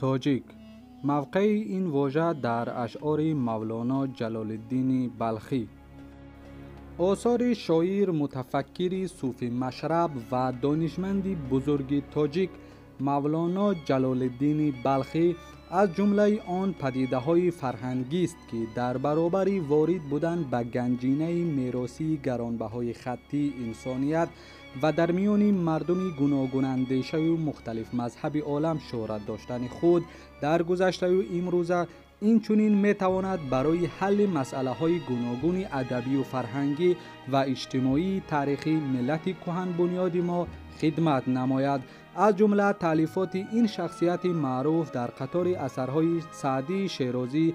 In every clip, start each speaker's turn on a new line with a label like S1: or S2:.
S1: Тоҷик. Мавқеи ин вожа дар ашъори Мавлоно Ҷалолиддини Балхӣ. Осори шоир, мутафаккири суфимашраб ва донишманди бузурги тоҷик Мавлоно Ҷалолиддини Балхӣ аз ҷумлаи он падидаҳои фарҳангист, ки дар баробари ворид будан ба ганҷинаи меросии гаронбаҳои хаттии инсоният ва дар миёни мардуми гуногунандешаю мухталифмазҳаби олам шӯҳрат доштани худ дар гузаштаю имрӯза, инчунин метавонад барои ҳалли масъалаҳои гуногуни адабию фарҳангӣ ва иҷтимоии таърихи миллати кӯҳанбунёди мо хидмат намояд. Аз ҷумла таълифоти ин шахсияти маъруф дар қатори асарҳои Саъдии Шерозӣ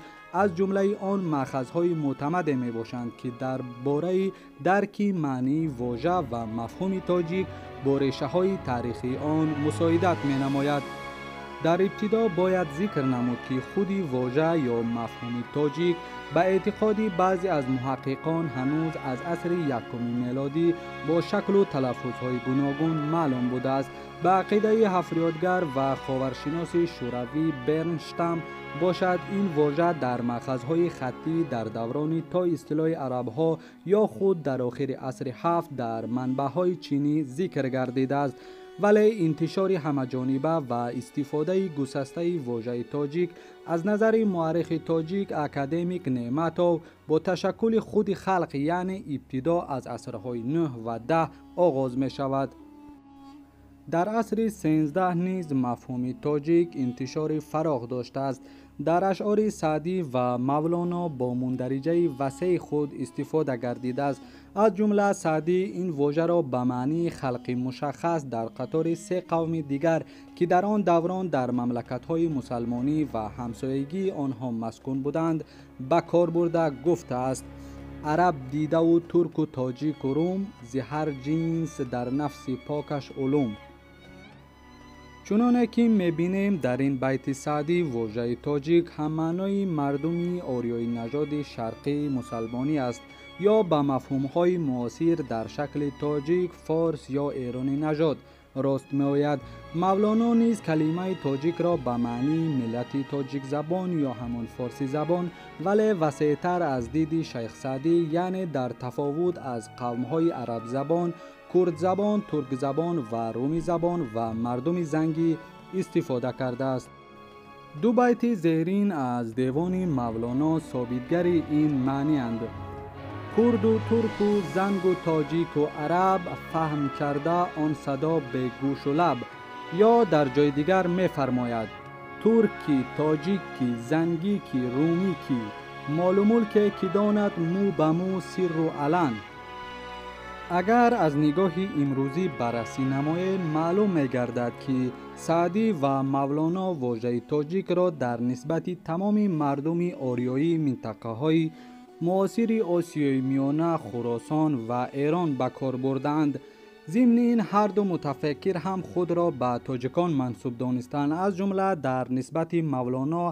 S1: аз ҷумлаи он маъхазҳои мӯътамаде мебошанд, ки дар бораи дарки маънии вожа ва мафҳуми тоҷик бо решаҳои таърихии он мусоидат менамояд. Дар ибтидо бояд зикр намуд, ки худи вожа ё мафҳуми тоҷик ба эътиқоди баъзе аз муҳаққиқон ҳанӯз аз асри якуми мелодӣ бо шаклу талаффузҳои гуногун маълум будааст. Ба ақидаи ҳафриётгар ва ховаршиноси шӯравӣ Бернштам бошад, ин вожа дар маъхазҳои хаттӣ дар даврони то истилои арабҳо ё худ дар охири асри ҳафт дар манбаъҳои чинӣ зикр гардидааст. Вале интишори ҳамаҷониба ва истифодаи гусастаи вожаи тоҷик аз назари муаррихи тоҷик академик Неъматов бо ташаккули худи халқ, яъне ибтидо аз асрҳои 9 ва 10 оғоз мешавад. Дар асри 13 низ мафҳуми тоҷик интишори фароғ доштааст. Дар ашъори Саъдӣ ва Мавлоно бо мундариҷаи васеи худ истифода гардидааст. Аз ҷумла Саъдӣ ин вожаро ба маънии халқи мушаххас дар қатори се қавми дигар, ки дар он даврон дар мамлакатҳои мусалмонӣ ва ҳамсоягии онҳо маскун буданд, ба кор бурда гуфтааст: араб дидаву турку тоҷику рум, зи ҳар ҷинс дар нафси покаш улум. Чуноне ки мебинем, дар ин байти Саъдӣ вожаи тоҷик ҳаммаънои мардуми ориёинажоди шарқии мусалмонӣ аст ё ба мафҳумҳои муосир дар шакли тоҷик, форс ё эронинажод рост меояд. Мавлоно низ калимаи тоҷикро ба маънии миллати тоҷикзабон ё ҳамон форсизабон, вале васеътар аз диди шайх Саъдӣ, яъне дар тафовут аз қавмҳои арабзабон, курдзабон, туркзабон ва румизабон ва мардуми зангӣ истифода кардааст. Ду байти зерин аз девони Мавлоно собитгари ин маънианд: курду турку зангу тоҷику араб, фаҳм карда он садо бе гӯшу лаб. Ё дар ҷои дигар мефармояд: турки, тоҷикки, зангики, румики, молу мулке ки донад мӯ ба мӯ сирру алан. Агар аз нигоҳи имрӯзӣ баррасӣ намоем, маълум мегардад, ки Саъдӣ ва Мавлоно вожаи тоҷикро дар нисбати тамоми мардуми ориёии минтақаҳои муосири Осиёи Миёна, Хуросон ва Эрон ба кор бурдаанд. Зимни ин ҳарду мутафаккир ҳам худро ба тоҷикон мансуб донистанд. Аз ҷумла дар нисбати Мавлоно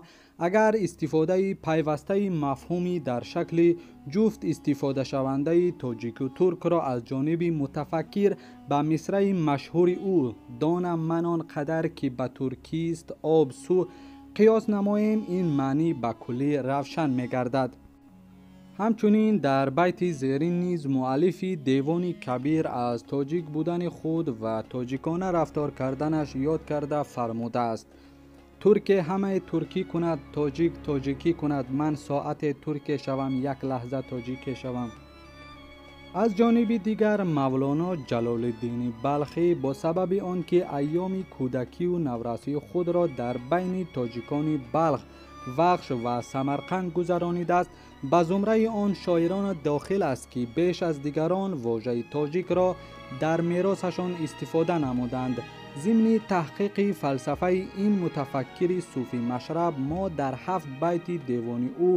S1: агар истифодаи пайвастаи мафҳуми дар шакли ҷуфт истифодашавандаи тоҷику туркро аз ҷониби мутафаккир ба мисраи машҳури ӯ «Донам ман он қадар, ки ба туркист об су» қиёс намоем, ин маънӣ ба куллӣ равшан мегардад. Ҳамчунин дар байти зерин низ муаллифи Девони Кабир аз тоҷик будани худ ва тоҷикона рафтор карданаш ёд карда фармудааст: турке ҳамаи туркӣ кунад, тоҷик тоҷикӣ кунад, ман соате турке шавам, як лаҳза тоҷике шавам. Аз ҷониби дигар Мавлоно Ҷалолиддини Балхӣ бо сабаби он ки айёми кӯдакию наврасии худро дар байни тоҷикони Балх, Вахш ва Самарқанд гузаронидааст, ба зумраи он шоирон дохил аст, ки беш аз дигарон вожаи тоҷикро дар меросашон истифода намуданд. Зимни таҳқиқи фалсафаи ин мутафаккири суфимашраб мо дар ҳафт байти девони ӯ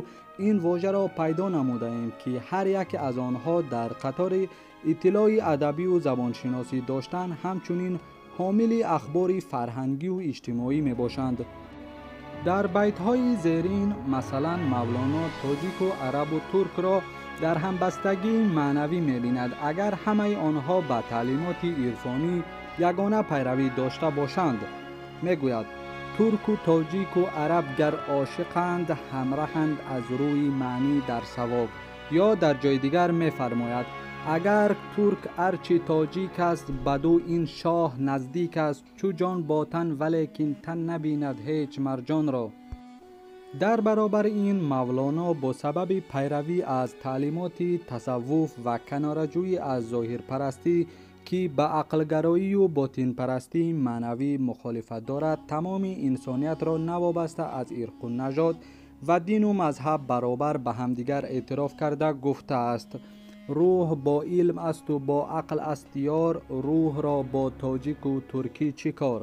S1: ин вожаро пайдо намудаем, ки ҳар яке аз онҳо дар қатори иттилои адабию забоншиносӣ доштан, ҳамчунин ҳомили ахбори фарҳангию иҷтимоӣ мебошанд. Дар байтҳои зерин масалан Мавлоно тоҷику арабу туркро дар ҳамбастагии маънавӣ мебинад, агар ҳамаи онҳо ба таълимоти ирфонӣ ягона пайравӣ дошта бошанд. Мегӯяд: Турку тоҷику араб гар ошиқанд, ҳамраҳанд аз рӯи маънӣ дар савоб. Ё дар ҷои дигар мефармояд: агар турк арчи тоҷик аст, баду ин шоҳ наздик аст, чу ҷон бо тан, валекин тан набинад ҳеҷ марҷонро. Дар баробари ин Мавлоно бо сабаби пайравӣ аз таълимоти тасаввуф ва канораҷӯӣ аз зоҳирпарастӣ, ки ба ақлгароию ботинпарастии маънавӣ мухолифат дорад, тамоми инсониятро навобаста аз ирқу нажод ва дину мазҳаб баробар ба ҳамдигар эътироф карда гуфтааст: рӯҳ бо илм асту бо ақл аст ёр, рӯҳро бо тоҷику туркӣ чӣ кор?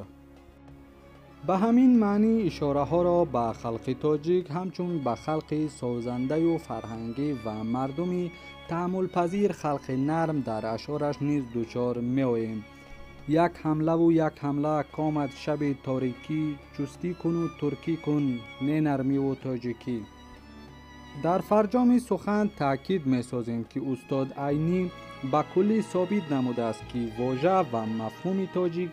S1: Ба ҳамин маънӣ ишораҳоро ба халқи тоҷик ҳамчун ба халқи созандаю фарҳангӣ ва мардуми таҳаммулпазир, халқи нарм дар ашъораш низ дучор меоем. Як ҳамлаву як ҳамла комад шаби торикӣ, чустӣ куну туркӣ кун, не нармиву тоҷикӣ. Дар фарҷоми сухан таъкид месозем, ки устод Айнӣ ба куллӣ собит намудааст, ки вожа ва мафҳуми тоҷик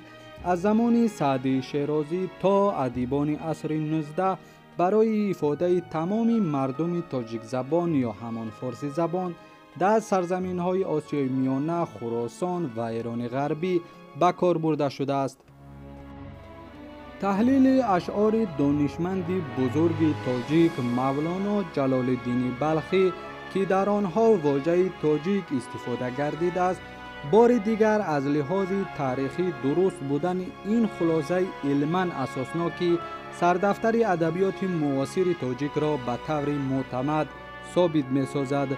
S1: аз замони Саъдии Шерозӣ то адибони асри 19 барои ифодаи тамоми мардуми тоҷикзабон ё ҳамон форсизабон дар сарзаминҳои Осиёи Миёна, Хуросон ва Эрони Ғарбӣ ба кор бурда шудааст. Таҳлили ашъори донишманди бузурги тоҷик Мавлоно Ҷалолиддини Балхӣ, ки дар онҳо вожаи тоҷик истифода гардидааст, бори дигар аз лиҳози таърихӣ дуруст будани ин хулосаи илман асосноки сардафтари адабиёти муосири тоҷикро ба таври мӯътамад собит месозад.